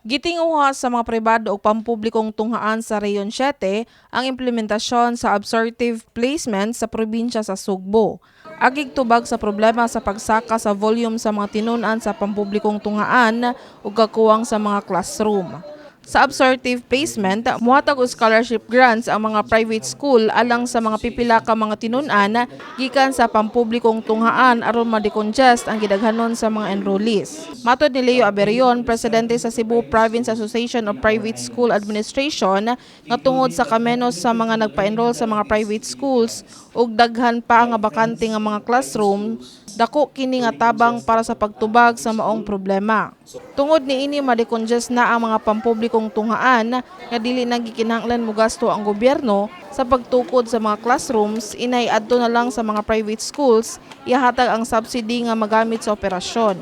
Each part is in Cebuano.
Gitinguha sa mga pribado o pampublikong tunghaan sa Rehiyon 7 ang implementasyon sa absorptive placement sa probinsya sa Sugbo. Agig tubag sa problema sa pagsaka sa volume sa mga tinun-an sa pampublikong tunghaan ug kakuwang sa mga classroom. Sa absorptive placement, muhatag og scholarship grants ang mga private school alang sa mga pipila ka mga tinun-an gikan sa pampublikong tunghaan aron ma-decongest ang gidaghanon sa mga enrollees. Matod ni Leo Aberion, presidente sa Cebu Province Association of Private School Administration, nga tungod sa kamenos sa mga nagpa-enroll sa mga private schools ug daghan pa nga bakante nga mga classroom, dako kini nga tabang para sa pagtubag sa maong problema. Tungod niini, ma-decongest na ang mga pampublikong tunghaan nga dili na gikinahanglan mogasto ang gobyerno sa pagtukod sa mga classrooms, inay adto na lang sa mga private schools ihatag ang subsidy nga magamit sa operasyon.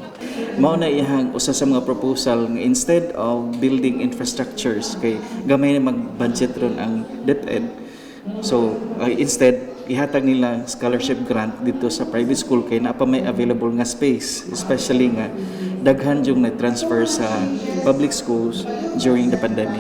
Mao na iyang usa sa mga proposal nga instead of building infrastructures, kay gamay na mag-budget ron ang DepEd, so instead ihatag nila scholarship grant dito sa private school kay naa pa may available nga space, especially nga daghan yung na-transfer sa public schools during the pandemic.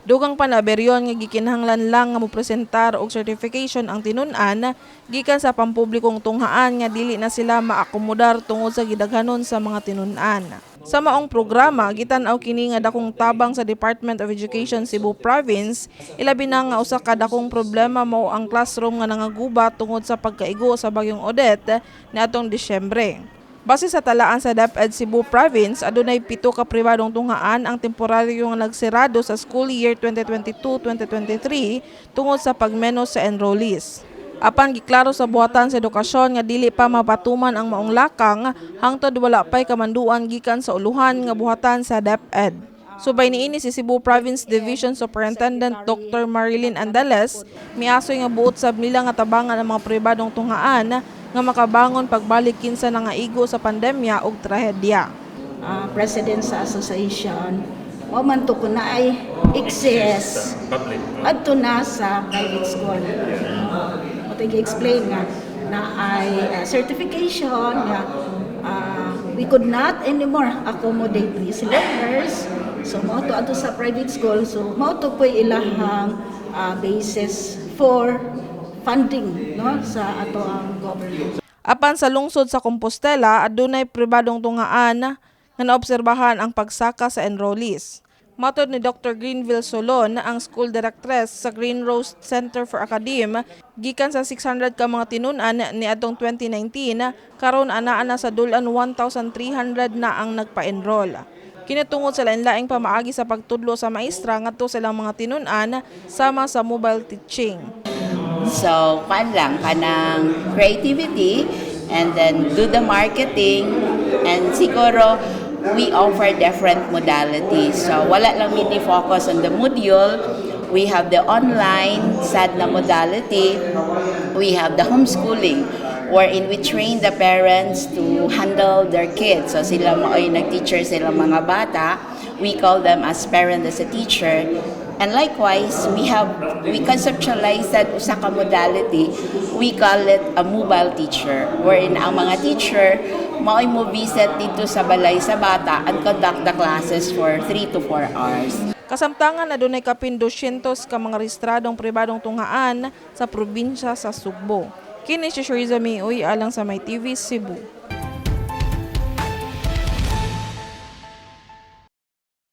Dugang pa ni Aberion nga gikinahanglan lang nga mopresentar og certification ang tinun-an gikan sa pampublikong tunghaan nga dili na sila maakomodar tungod sa gidaghanon sa mga tinun-an. Sa maong programa, gitan-aw kini nga dakong tabang sa Department of Education Cebu Province, ilabi na nga usa ka dakong problema mao ang classroom nga nangaguba tungod sa pagkaigo sa bagyong Odette niadtong Disyembre. Base sa talaan sa DepEd Cebu Province, adunay 7 ka pribadong tunghaan ang temporaryo nga nagsirado sa school year 2022-2023 tungod sa pagmenos sa enrollees. Apan giklaro sa buhatan sa edukasyon nga dili pa mapatuman ang maong lakang hangtod wala pay kamanduan gikan sa uluhan nga buhatan sa DepEd. Subay niini, si Cebu Province Division Superintendent Dr. Marilyn Andales miasoy nga buot sab nila nga tabangan ang mga pribadong tunghaan nga makabangon pagbalik kinsa nangaigo sa pandemya ug trahedya. President sa association, mao man to kung naay excess Public. Adto na sa private school. Mo explain nga naay certification nga we could not anymore accommodate these learners. So mao to adto sa private school. So mao to po'y ilahang basis for funding, no, sa ato ang government. Apan sa lungsod sa Compostela, adunay pribadong tunghaan nga naobserbahan ang pagsaka sa enrollees. Matod ni Dr. Greenville Solon, ang school directress sa Green Rose Center for Academe, gikan sa 600 ka mga tinun-an niadtong 2019, karon anaa na sa dul-an 1,300 na ang nagpa-enroll. Kini tungod sa lain-laing pamaagi sa pagtudlo sa maestra ngadto sa ilang mga tinun-an sama sa mobile teaching. So, kwan lang, kanang creativity and then do the marketing and siguro we offer different modalities. So, wala lang mi focus on the module. We have the online sad na modality. We have the homeschooling wherein we train the parents to handle their kids. So sila mao'y nag-teacher sila mga bata. We call them as parent as a teacher. And likewise, we conceptualize that usa ka modality. We call it a mobile teacher, wherein ang mga teacher mao'y mo visit dito sa balay sa bata and conduct the classes for 3 to 4 hours. Kasamtangan, adunay kapin 200 ka mga rehistradong pribadong tunghaan sa probinsya sa Sugbo. Kini si Shariza Mioy alang sa My TV Cebu.